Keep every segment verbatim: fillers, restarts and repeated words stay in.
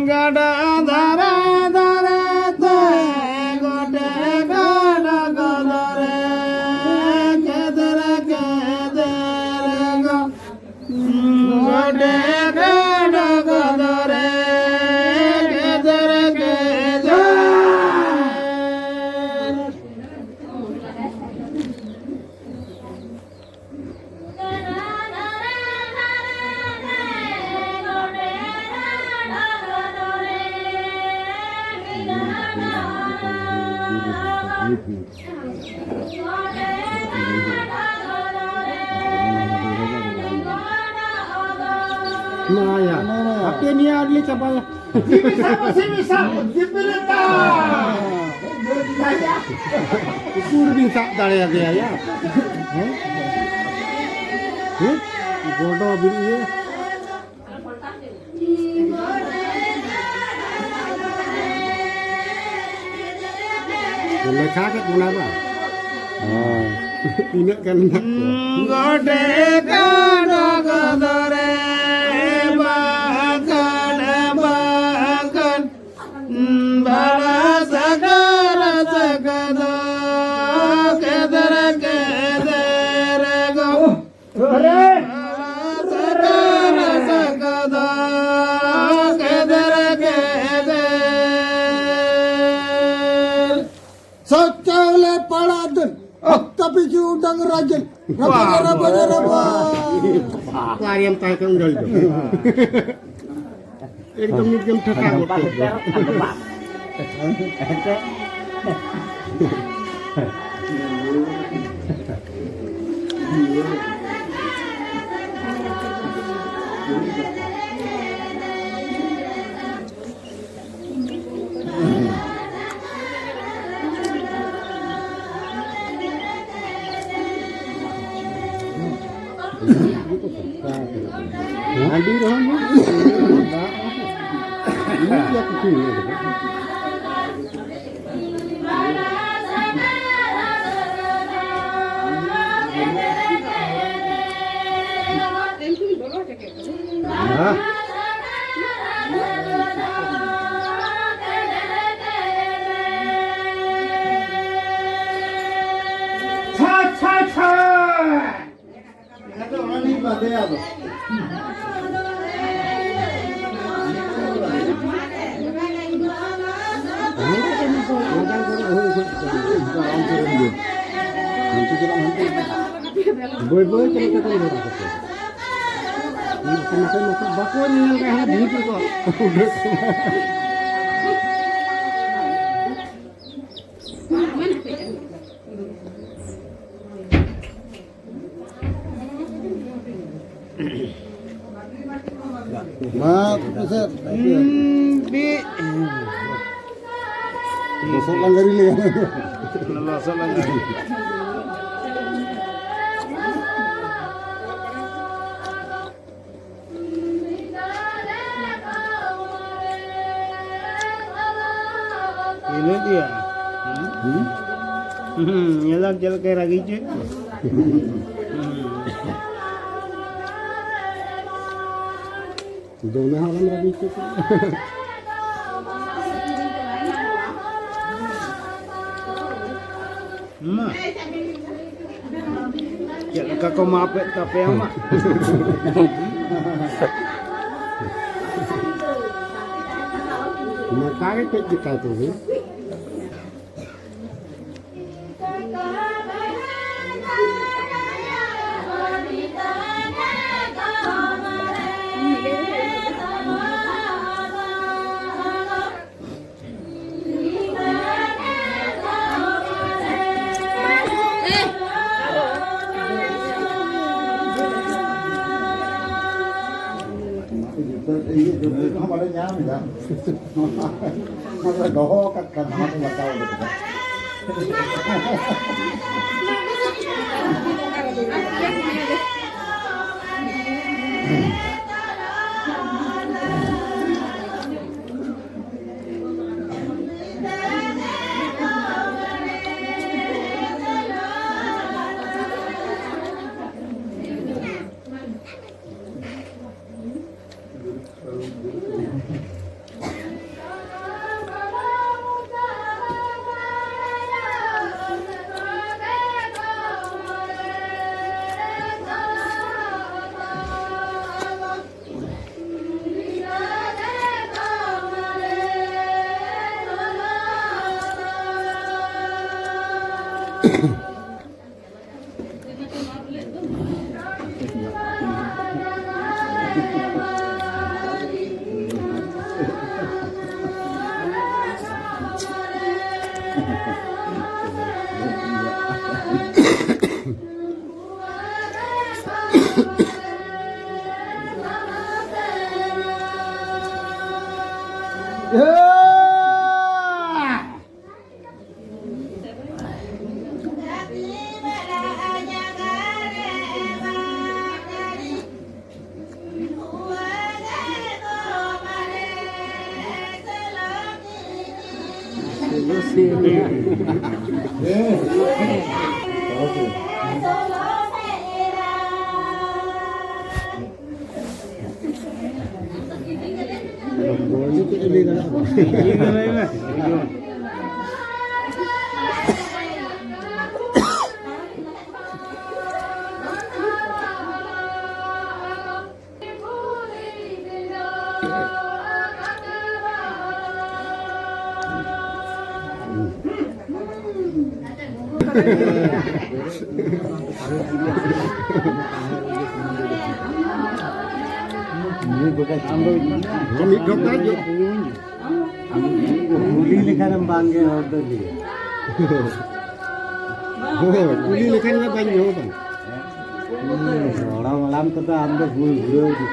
ᱜᱟᱰᱟ ᱫᱷᱟᱨᱮ ᱫᱷᱟᱨᱮ ᱛᱮ ᱜᱚᱴᱮ ᱜᱟᱰᱟ ᱠᱚᱫᱚᱨᱮ ᱠᱮᱫᱮᱨ ᱠᱮᱫᱮᱨ ᱜᱚ᱾ ᱜᱚᱴᱮ ᱜᱟᱰᱟ ᱠᱚᱫᱚᱨᱮ ᱠᱮᱫᱮᱨ ᱠᱮᱫᱮᱨ᱾ ᱱᱚᱣᱟ ᱭᱟ᱾ ᱦᱟᱯᱮ ᱱᱤᱭᱟᱹ ᱟᱨ ᱞᱮ ᱪᱟᱵᱟᱭᱟ᱾ ᱡᱤᱣᱤ ᱥᱟᱵ, ᱡᱤᱣᱤ ᱥᱟᱵ, ᱡᱤᱣᱤ ᱞᱮᱛᱟ᱾ ᱩᱠᱩᱨ ᱵᱤᱱ ᱥᱟᱵ ᱫᱟᱲᱮᱭᱟᱫᱮᱭᱟ ᱭᱟ? ᱦᱮᱸ? ᱦᱮᱸ? ᱜᱚᱰᱚ ᱵᱤᱱ ᱤᱭᱟᱹ᱾ ᱞᱮᱠᱷᱟ ᱠᱮᱫ ᱵᱚᱱᱟ ᱵᱟᱝ? ᱦᱳᱭ᱾ ᱛᱤᱱᱟᱹᱜ ᱜᱟᱱ ᱢᱮᱱᱟᱜ ᱠᱚᱣᱟ? ᱜᱚᱰᱮ ᱠᱟᱰᱚᱜ ᱫᱚᱨᱮ ᱵᱟᱠᱷᱟᱱ ᱵᱟᱠᱷᱟᱱ ᱵᱟᱲᱟ ᱥᱟᱜᱟᱨ ᱥᱟᱜᱟᱫᱚ ᱠᱮᱫᱮᱨ ᱠᱮᱫᱮᱨ ᱜᱚ᱾ ᱵᱟᱲᱟ ᱥᱟᱜᱟᱨ ᱥᱟᱜᱟᱫᱚ ᱠᱮᱫᱮᱨ ᱠᱮᱫᱮᱨ᱾ ᱥᱟᱶ ᱪᱟᱣᱞᱮ ᱯᱟᱲᱟ ᱫᱟᱹᱞ, ᱚᱠᱛᱚ ᱯᱤᱪᱷᱩ ᱰᱟᱝᱨᱟ ᱡᱤᱞ, ᱨᱟᱵᱟ, ᱨᱟᱵᱟ, ᱨᱟᱵᱟ᱾ ᱚᱠᱟᱨᱮᱢ ᱛᱟᱦᱮᱸ ᱠᱟᱱ ᱩᱱ ᱜᱷᱟᱹᱲᱤᱡ ᱫᱚ? ᱮᱠᱫᱚᱢ ᱱᱤᱛ ᱜᱮᱢ ᱴᱷᱮᱥᱟ ᱜᱚᱫ ᱠᱮᱫ ᱫᱚ᱾ ᱦᱟᱺᱰᱤ ᱨᱮᱦᱚᱸ ᱧᱩ, ᱫᱟᱜ ᱨᱮᱦᱚᱸ ᱧᱩ ᱜᱮᱭᱟ ᱠᱚ᱾ ᱦᱮᱸ? ᱵᱟᱹᱭ ᱵᱟᱹᱭ ᱛᱮ ᱱᱚᱛᱮ ᱠᱷᱚᱱ ᱫᱚ ᱵᱟᱠᱚ ᱧᱮᱞ ᱠᱟᱜ ᱦᱟᱱᱟ ᱵᱷᱤᱛ ᱨᱮᱠᱚ᱾ ᱢᱟ ᱯᱨᱚᱯᱷᱮᱥᱚᱨ᱾ ᱞᱚᱥᱚᱫ ᱞᱟᱝᱜᱟᱨᱤ ᱞᱟᱹᱭᱟ᱾ ᱞᱚᱥᱚᱫ ᱞᱟᱝᱜᱟᱨᱤ᱾ ᱤᱱᱟᱹ ᱜᱮᱭᱟ᱾ ᱦᱩᱸ? ᱦᱩᱸ, ᱧᱮᱞᱟᱢ ᱪᱮᱫ ᱞᱮᱠᱟᱭ ᱨᱟᱹᱜᱤ ᱦᱚᱪᱚᱭᱮᱫ ᱠᱚᱣᱟ᱾ ᱦᱩᱸ᱾ ᱫᱚᱢᱮ ᱦᱚᱸ ᱟᱞᱚᱢ ᱨᱟᱹᱜᱤ ᱦᱚᱪᱚ ᱠᱚᱣᱟ᱾ ᱢᱟ᱾ ᱪᱮᱫ ᱞᱮᱠᱟ ᱠᱚ ᱢᱟᱯᱮᱫ ᱛᱟᱯᱮᱭᱟ ᱢᱟ᱾ ᱱᱚᱝᱠᱟ ᱜᱮ ᱪᱮᱫ ᱪᱤᱠᱟᱹᱭ ᱛᱟᱵᱚᱱ᱾ ᱤᱭᱟᱹ ᱡᱚᱢ ᱠᱚᱦᱚᱸ ᱵᱟᱞᱮ ᱧᱟᱢ ᱮᱫᱟ᱾ ᱚᱱᱟ ᱫᱚ ᱫᱚᱦᱚ ᱟᱠᱟᱫ ᱠᱷᱟᱱ ᱚᱱᱟ ᱠᱚ ᱵᱟᱪᱷᱟᱣ ᱩᱰᱩᱠ ᱮᱫᱟ᱾ ᱢᱤᱫ ᱰᱚᱠᱟ ᱡᱚ-, ᱠᱩᱞᱤ ᱞᱮᱠᱷᱟᱱᱮᱢ ᱵᱟᱝᱜᱮ ᱦᱚᱲ ᱫᱚ ᱞᱟᱹᱭᱟ᱾ ᱦᱳᱭ, ᱠᱩᱞᱤ ᱞᱮᱠᱷᱟᱱ ᱜᱮ ᱵᱟᱝ ᱡᱚ ᱵᱟᱝ᱾ ᱦᱚᱲᱟᱢ ᱦᱟᱲᱟᱢ ᱠᱚᱫᱚ ᱟᱢ ᱫᱚ ᱵᱷᱩᱞ ᱵᱷᱩᱞᱟᱹᱣ ᱜᱮ᱾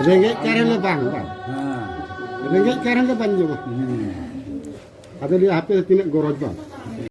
ᱨᱮᱸᱜᱮᱡ ᱠᱟᱨᱮ ᱞᱮ ᱵᱟᱝ, ᱵᱟᱝ᱾ ᱦᱮᱸ᱾ ᱨᱮᱸᱜᱮᱡ ᱠᱟᱨᱮ ᱞᱮ ᱵᱟᱝ ᱡᱚᱢᱟ᱾ ᱦᱩᱸ᱾ ᱟᱫᱚ ᱞᱟᱹᱭᱟ, ᱦᱟᱯᱮ ᱛᱤᱱᱟᱹᱜ ᱜᱚᱨᱚᱡᱽ ᱵᱟᱝ᱾